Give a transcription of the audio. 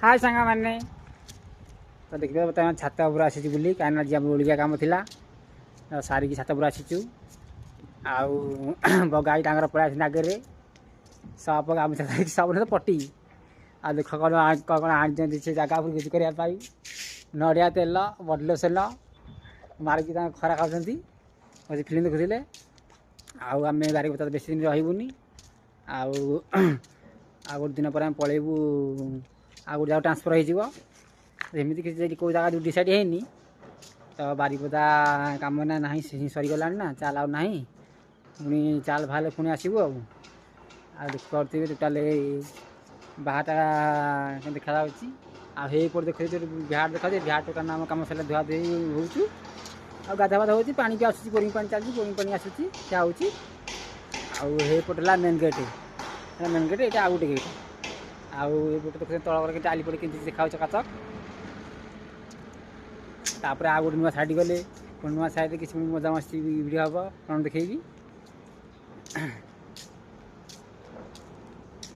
ହାଏ ସାଙ୍ଗମାନେ, ତ ଦେଖିବା, ବର୍ତ୍ତମାନ ଛାତ ଉପରେ ଆସିଛି ବୁଲି, କାହିଁକିନା ଆଜି ଆମର ଓଳିକିଆ କାମ ଥିଲା। ତ ସାରିକି ଛାତ ଉପରେ ଆସିଛୁ। ଆଉ ବଗାଇ ତାଙ୍କର ପଳେଇ ଆସିଛନ୍ତି ଆଗରେ, ସପ ଗାମୁଛା ଧରିକି, ସବୁ ତ ପଟି। ଆଉ ଦେଖ, କ'ଣ କ'ଣ ଆଣିଛନ୍ତି ସେ ଜାଗା ଉପରକୁ କିଛି କରିବା ପାଇଁ। ନଡ଼ିଆ ତେଲ, ବଡି ଲୋସନ ମାରିକି ତାଙ୍କ ଖରା ଖାଉଛନ୍ତି, ବସି ଫିଲ୍ମ ଦେଖୁଥିଲେ। ଆଉ ଆମେ ବାରିପଦା ବେଶୀ ଦିନ ରହିବୁନି। ଆଉ ଆଉ ଗୋଟେ ଦିନ ପରେ ଆମେ ପଳେଇବୁ, ଆଉ ଗୋଟେ ଜାଗା ଟ୍ରାନ୍ସଫର୍ ହେଇଯିବ। ଏମିତି କିଛି ଯଦି କେଉଁ ଜାଗା ଡିସାଇଡ଼୍ ହେଇନି। ତ ବାରିପଦା କାମ ନା ନାହିଁ, ସରିଗଲାଣି ନା, ଚାଲ ଆଉ ନାହିଁ। ପୁଣି ଚାଲ ବାହାରିଲେ ପୁଣି ଆସିବୁ। ଆଉ ଆଉ ଦେଖିପାରୁଥିବେ, ଟୋଟାଲି ବାହାରଟା କେମିତି ଦେଖାଯାଉଛି। ଆଉ ହେଇପଟେ ଦେଖୁଛି, ବିହାର ଦେଖାଯାଉଛି। ବିହାର ଟୋଟାଲ ଆମ କାମ ସରିଲା, ଧୁଆ ଧୁଇ ହେଉଛୁ ଆଉ ଗାଧା ପାଧା ହେଉଛି। ପାଣି ବି ଆସୁଛି, ବୋରିଂ ପାଣି ଚାଲିଛି, ବୋରିଂ ପାଣି ଆସୁଛି, ଖିଆ ହେଉଛି। ଆଉ ହେଇପଟେ ହେଲା ମେନ୍ ଗେଟ୍, ମେନ୍ ଗେଟ୍ ଏଇଟା, ଆଉ ଗୋଟେ ଗେଟ୍। ଆଉ ଏପଟେ ଦେଖୁଛନ୍ତି, ତଳ ଘର କେମିତି, ଆଲି ପଟେ କେମିତି ଦେଖାଯାଉଛି ଚକାଚକ। ତାପରେ ଆଉ ଗୋଟେ ନୂଆ ସାଇଡ଼୍ ଗଲେ, ପୁଣି ନୂଆ ସାଇଡ଼୍ରେ କିଛି ମଜାମସ୍ତି ଭିଡ଼ିଓ ହେବ, କ'ଣ ଦେଖେଇବି।